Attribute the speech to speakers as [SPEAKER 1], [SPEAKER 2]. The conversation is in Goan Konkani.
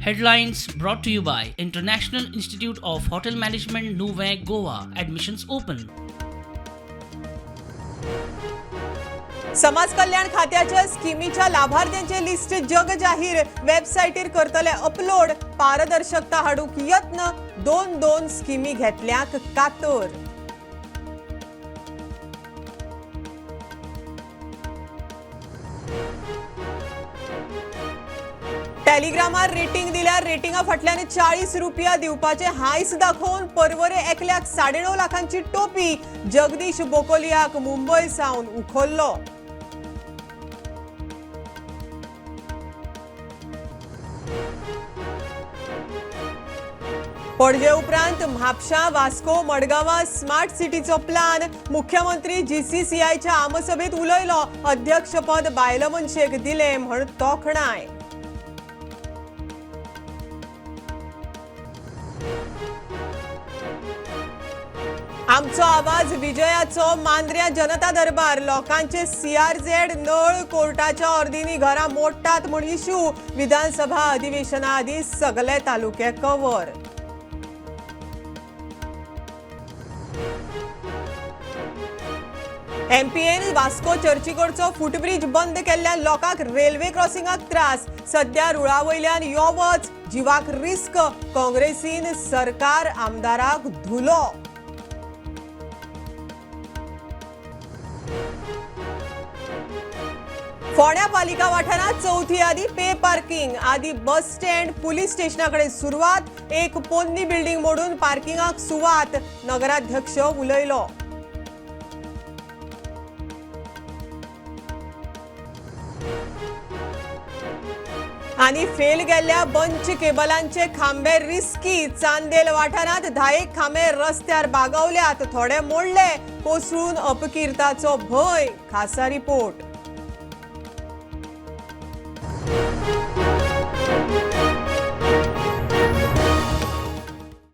[SPEAKER 1] Headlines brought to you by International Institute of Hotel Management, Nuvem, Goa. Admissions open.
[SPEAKER 2] समाज कल्याण खात्याच्या स्किमीच्या लाभार्थ्यांचे लिस्ट जग जाहीर. वेबसायटीर करतले अपलोड. पारदर्शकता हाडूंक यत्न. दोन दोन स्किमी घेतल्याक कातर. टेलिग्रामार रेटिंग दिल्यार रेटिंगा फाटल्यान 40 रुपया दिवपाचे हांयस दाखोवन परवरे एकल्याक 9.5 लाखांची टोपी. जगदीश बोकोलियाक मुंबय सावन उखल्लो. पणजे उपरांत म्हापशा, वास्को, मडगांवां स्मार्ट सिटीचो प्लान. मुख्यमंत्री जीसीसीआयच्या आमसभेत उलयलो. अध्यक्षपद बायल मनशेक दिलें म्हण तोखणाय. आमचो आवाज विजयाचो. मांद्र्या जनता दरबार. लोकांचे सीआरझेड नळ कोर्टाच्या ऑर्दीनी घरां मोडटात म्हूण इशू. विधानसभा अधिवेशना आदीं सगले तालुके कव्हर. एमपीएन वास्को चर्चीकडचो फुटब्रीज बंद केल्ल्यान लोकांक रेल्वे क्रॉसिंगाक त्रास. सध्या रुळा वयल्यान यो वच जिवाक रिस्क. काँग्रेसीन सरकार आमदाराक धुलो. फोंड्या पालिका वाठारात चौथी आदी पे पार्किंग. आदी बस स्टँड पुलीस स्टेशना कडेन सुरवात. एक पोन्नी बिल्डिंग मोडून पार्किंगाक सुवात. नगराध्यक्ष उलयलो. आणि फेल गेल्ल्या बंच केबलांचे खांबे रिस्की. चांदेल वाठारात 10 खांबे रस्त्यार बागवल्यात, थोडे मोडले. कोसळून अपकिर्ताचो भंय. खासा रिपोर्ट.